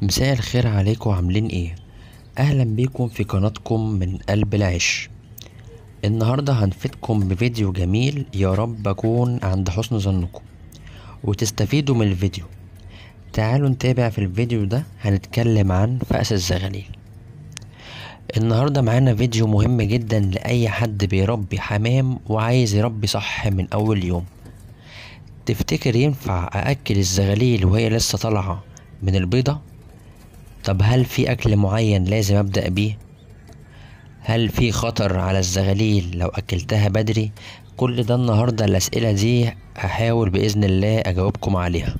مساء الخير عليكم، عاملين ايه؟ اهلا بيكم في قناتكم من قلب العش. النهارده هنفيدكم بفيديو جميل، يا رب اكون عند حسن ظنكم وتستفيدوا من الفيديو. تعالوا نتابع في الفيديو ده، هنتكلم عن فأس الزغاليل. النهارده معانا فيديو مهم جدا لاي حد بيربي حمام وعايز يربي صح من اول يوم. تفتكر ينفع ااكل الزغاليل وهي لسه طالعه من البيضه؟ طب هل في اكل معين لازم ابدا بيه؟ هل في خطر على الزغاليل لو اكلتها بدري؟ كل ده النهارده الاسئله دي هحاول باذن الله اجاوبكم عليها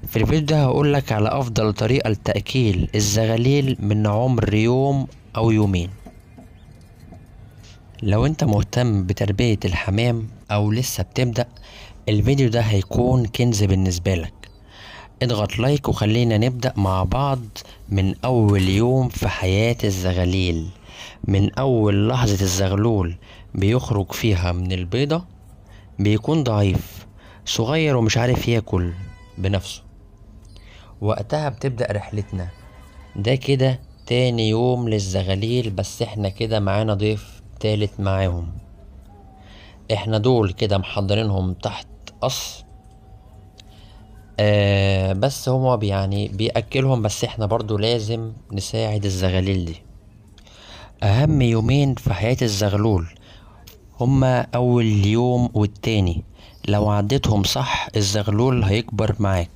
في الفيديو ده. هقولك على افضل طريقه لتاكيل الزغاليل من عمر يوم او يومين. لو انت مهتم بتربيه الحمام او لسه بتبدا، الفيديو ده هيكون كنز بالنسبه لك. اضغط لايك وخلينا نبدأ مع بعض من أول يوم في حياة الزغاليل. من أول لحظة الزغلول بيخرج فيها من البيضة بيكون ضعيف صغير ومش عارف ياكل بنفسه. وقتها بتبدأ رحلتنا. ده كده تاني يوم للزغاليل، بس احنا كده معانا ضيف تالت معاهم. احنا دول كده محضرينهم تحت قص، بس هو يعني بيأكلهم، بس احنا برضو لازم نساعد الزغاليل دي. اهم يومين في حياة الزغلول هما اول يوم والتاني. لو عديتهم صح الزغلول هيكبر معاك،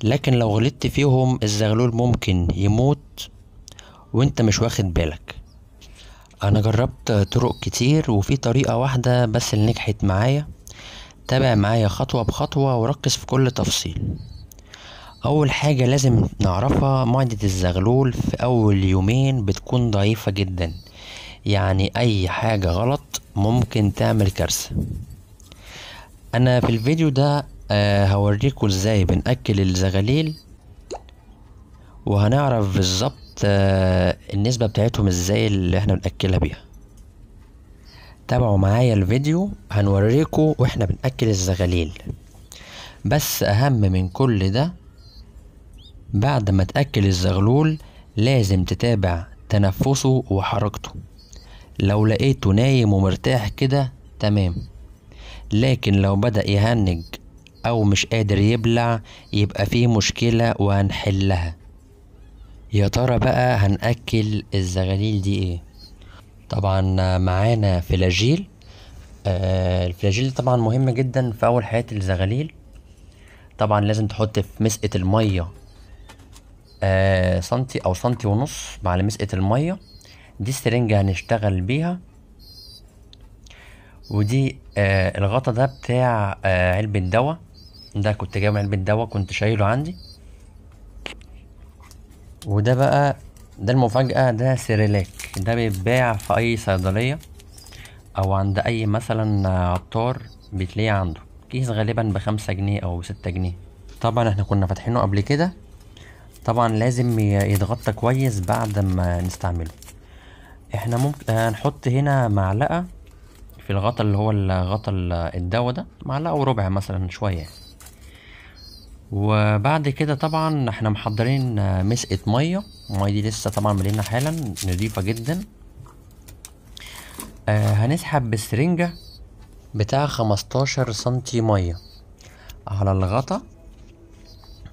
لكن لو غلطت فيهم الزغلول ممكن يموت وانت مش واخد بالك. انا جربت طرق كتير وفي طريقة واحدة بس اللي نجحت معايا. تابع معايا خطوة بخطوة وركز في كل تفصيل. أول حاجة لازم نعرفها، معدة الزغلول في أول يومين بتكون ضعيفة جدا، يعني أي حاجة غلط ممكن تعمل كارثة. أنا في الفيديو ده هوريكم ازاي بنأكل الزغاليل، وهنعرف بالظبط النسبة بتاعتهم ازاي اللي احنا بنأكلها بيها. تابعوا معايا الفيديو، هنوريكم واحنا بنأكل الزغاليل. بس اهم من كل ده، بعد ما تأكل الزغلول لازم تتابع تنفسه وحركته. لو لقيته نايم ومرتاح كده تمام، لكن لو بدأ يهنج او مش قادر يبلع يبقى فيه مشكلة وهنحلها. يا ترى بقى هنأكل الزغاليل دي ايه؟ طبعا معانا فلاجيل. الفلاجيل طبعا مهم جدا في اول حياة الزغاليل. طبعا لازم تحط في مسقة المية سنتي او سنتي ونص مع مسقة المية دي. السرنجة هنشتغل بيها، ودي الغطا ده بتاع علبة دواء، ده كنت جايبه علبة دواء كنت شايله عندي. وده بقى ده المفاجأة، ده سيريلاك. ده بيتباع في اي صيدلية او عند اي مثلا عطار، بتلاقيه عنده كيس غالبا ب5 جنيه او 6 جنيه. طبعا احنا كنا فاتحينه قبل كده، طبعا لازم يتغطى كويس بعد ما نستعمله. احنا ممكن هنحط هنا معلقة في الغطا اللي هو الغطا الدواء ده، معلقة وربع مثلا شوية. وبعد كده طبعا احنا محضرين مسقة مية، المية دي لسه طبعا ملينا حالا، نضيفة جدا. هنسحب بالسرنجة بتاع 15 سنتي مية على الغطا،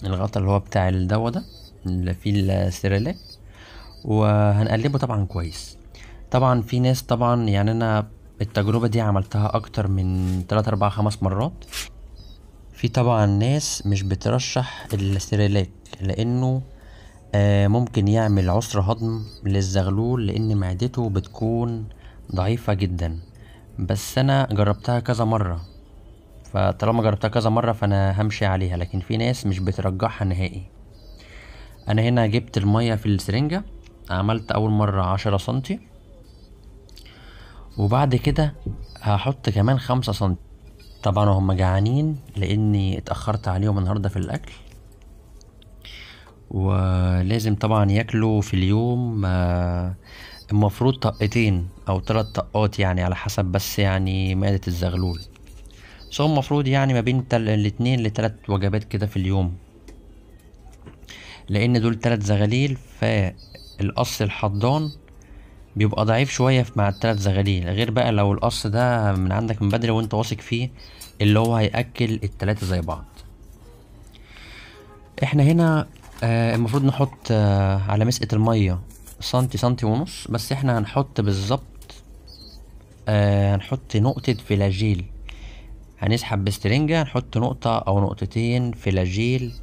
الغطا اللي هو بتاع الدواء ده اللي فيه السيريلاك، وهنقلبه طبعا كويس. طبعا في ناس طبعا يعني انا التجربة دي عملتها اكتر من 3 4 5 مرات. في طبعا ناس مش بترشح السيريلاك لانه ممكن يعمل عسر هضم للزغلول لان معدته بتكون ضعيفة جدا. بس انا جربتها كذا مرة، فطالما جربتها كذا مرة فانا همشي عليها، لكن في ناس مش بترجحها نهائي. انا هنا جبت المية في السرنجة، عملت اول مرة 10 سنتي، وبعد كده هحط كمان 5 سنتي. طبعا هم جعانين لاني اتأخرت عليهم النهاردة في الاكل، ولازم طبعا ياكلوا في اليوم المفروض طقتين او 3 طقات يعني على حسب بس يعني معدة الزغلول. بس هو المفروض يعني ما بين 2 ل3 وجبات كده في اليوم. لان دول 3 زغاليل، فالقص الحضان بيبقى ضعيف شوية مع ال3 زغاليل، غير بقى لو القص ده من عندك من بدري وانت واثق فيه اللي هو هيأكل ال3 زي بعض. احنا هنا المفروض نحط على مسقة المية سنتي سنتي ونص، بس احنا هنحط بالظبط هنحط نقطة فلاجيل. هنسحب بسترنجة نحط نقطة او نقطتين فلاجيل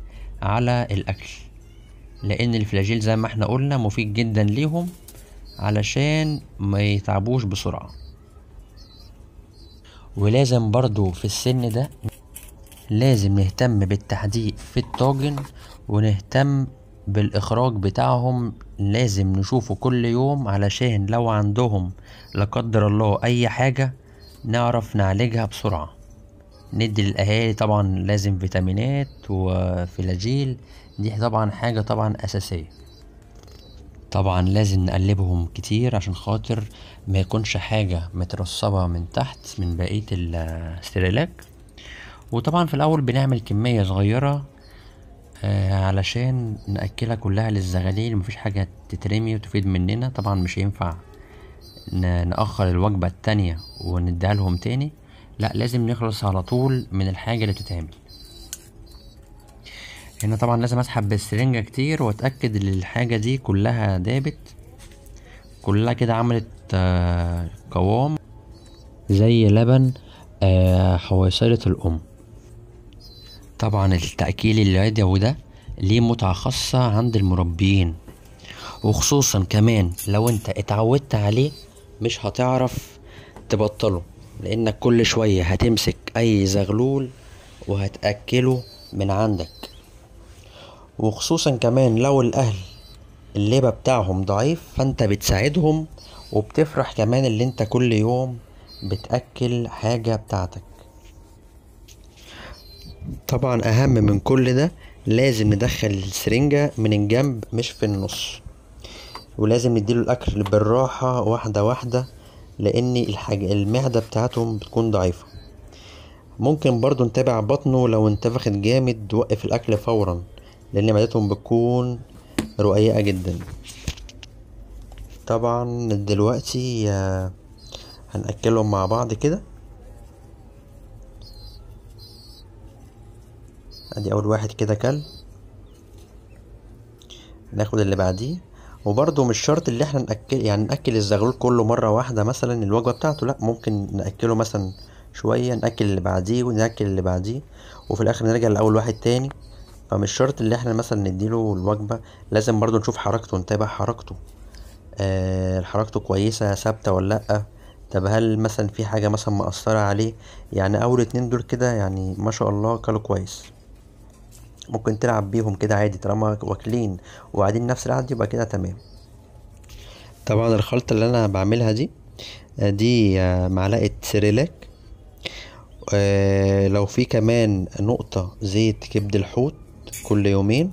على الاكل، لان الفلاجيل زي ما احنا قلنا مفيد جدا ليهم علشان ما يتعبوش بسرعة. ولازم برضو في السن ده لازم نهتم بالتحديق في الطاجن، ونهتم بالاخراج بتاعهم، لازم نشوفه كل يوم علشان لو عندهم لا قدر الله اي حاجة نعرف نعالجها بسرعة. ندي للاهالي طبعا لازم فيتامينات وفلاجيل، دي طبعا حاجة طبعا اساسية. طبعا لازم نقلبهم كتير عشان خاطر ما يكونش حاجة مترسبة من تحت من بقية السيريلاك. وطبعا في الاول بنعمل كمية صغيرة علشان نأكلها كلها للزغاليل، مفيش حاجة تترمي وتفيد مننا. طبعا مش هينفع نأخر الوجبة التانية ونديها لهم تاني، لا لازم نخلص على طول من الحاجة اللي بتتعمل. هنا طبعا لازم اسحب بالسرنجة كتير واتأكد ان الحاجة دي كلها دابت كلها كده، عملت قوام زي لبن حويصلة الام. طبعا التأكيل اليدوي ده ليه متعة خاصة عند المربيين، وخصوصا كمان لو انت اتعودت عليه مش هتعرف تبطله، لانك كل شوية هتمسك اي زغلول وهتأكله من عندك. وخصوصا كمان لو الاهل اللبة بتاعهم ضعيف، فانت بتساعدهم وبتفرح كمان اللي انت كل يوم بتأكل حاجة بتاعتك. طبعا اهم من كل ده لازم ندخل السرنجة من الجنب مش في النص، ولازم نديله الاكل بالراحة واحدة واحدة، لان المعدة بتاعتهم بتكون ضعيفة. ممكن برضو نتابع بطنه، لو انتفخت جامد وقف الاكل فورا لان معدتهم بتكون رقيقة جدا. طبعا دلوقتي هنأكلهم مع بعض كده. ادي اول واحد كده كل، ناخد اللي بعديه. وبرضو مش شرط اللي احنا نأكل، يعني نأكل الزغلول كله مرة واحدة مثلا الوجبة بتاعته، لا ممكن نأكله مثلا شوية، نأكل اللي بعديه ونأكل اللي بعديه، وفي الاخر نرجع لأول واحد تاني. فمش شرط اللي احنا مثلا نديله الوجبة، لازم برضو نشوف حركته، نتابع حركته، حركته كويسة ثابتة ولا لأ. طب هل مثلا في حاجة مثلا مأثرة عليه؟ يعني اول 2 دول كده يعني ما شاء الله كلوا كويس، ممكن تلعب بيهم كده عادي طالما واكلين وقاعدين نفس القعدة يبقى كده تمام. طبعا الخلطة اللي انا بعملها دي معلقة سيريلاك، لو في كمان نقطة زيت كبد الحوت كل يومين.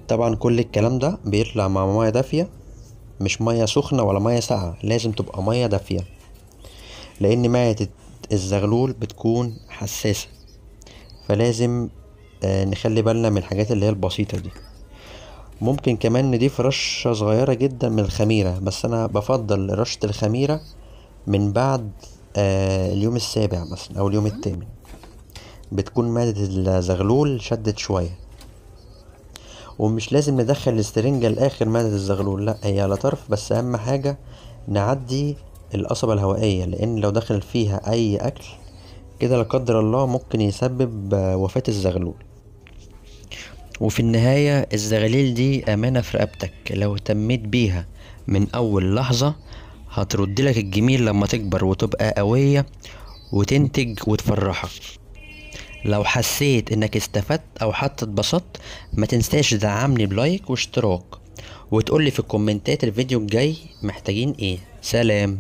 طبعا كل الكلام ده بيطلع مع مية دافية، مش مية سخنة ولا مية ساقعة، لازم تبقى مية دافية لان معدة الزغلول بتكون حساسة، فلازم نخلي بالنا من الحاجات اللي هي البسيطة دي. ممكن كمان نضيف رشة صغيرة جدا من الخميرة، بس انا بفضل رشة الخميرة من بعد اليوم السابع مثلا او اليوم الثامن، بتكون معدة الزغلول شدت شوية. ومش لازم ندخل السرنجة لاخر معدة الزغلول، لا هي على طرف، بس اهم حاجة نعدي القصبة الهوائية، لان لو دخل فيها اي اكل كده لا قدر الله ممكن يسبب وفاة الزغلول. وفي النهاية الزغاليل دي امانة في رقبتك، لو اهتميت بيها من اول لحظة هترد لك الجميل لما تكبر وتبقى قوية وتنتج وتفرحك. لو حسيت انك استفدت او حتى اتبسطت ما تنساش تدعمني ب like واشتراك، وتقولي في الكومنتات الفيديو الجاي محتاجين ايه. سلام.